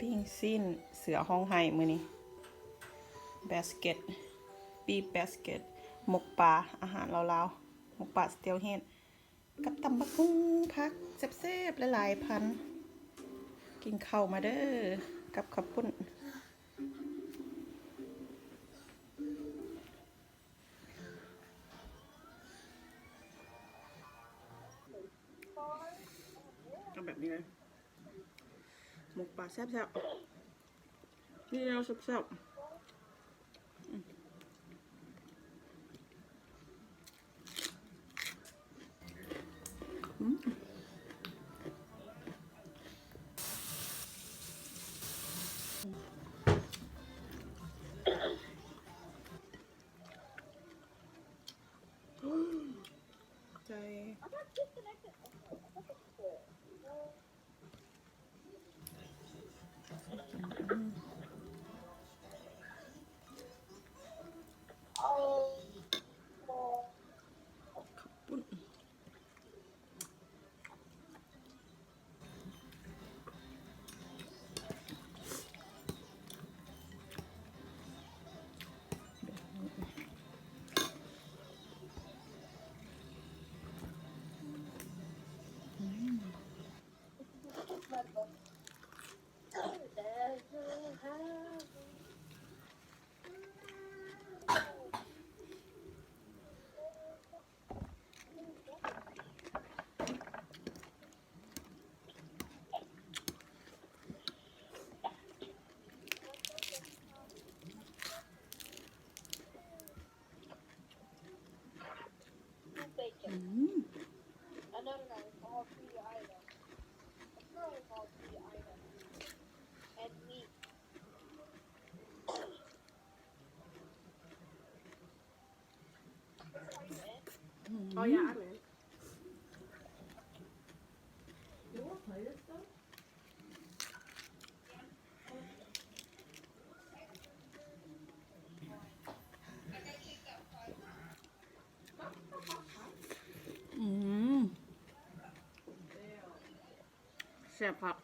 ປີ້ງຊີ້ນເສືອຮ້ອງໄຫ້ມື້ນີ້ ບາສເກັດ ບີບບາສເກັດ ໝົກປາ ອາຫານລາວໆ ໝົກປາສະເຕວເຮດ ກັບຕຳບັກຫຸ່ງ ຜັກແຊບໆ ຫຼາຍໆ ພັນ. ກິນເຂົ້າມາເດີ ກັບເຂົ້າປຸ້ນ. ເອົາແບບນີ້ເລີຍ ໝົກປາແຊບໆ ນີ້ແນວແຊບໆ ອືມ ອືມ. ໃຈ ເຂົ້າປຸ້ນ. ອືມ ອືມ ແຊບຄັກ.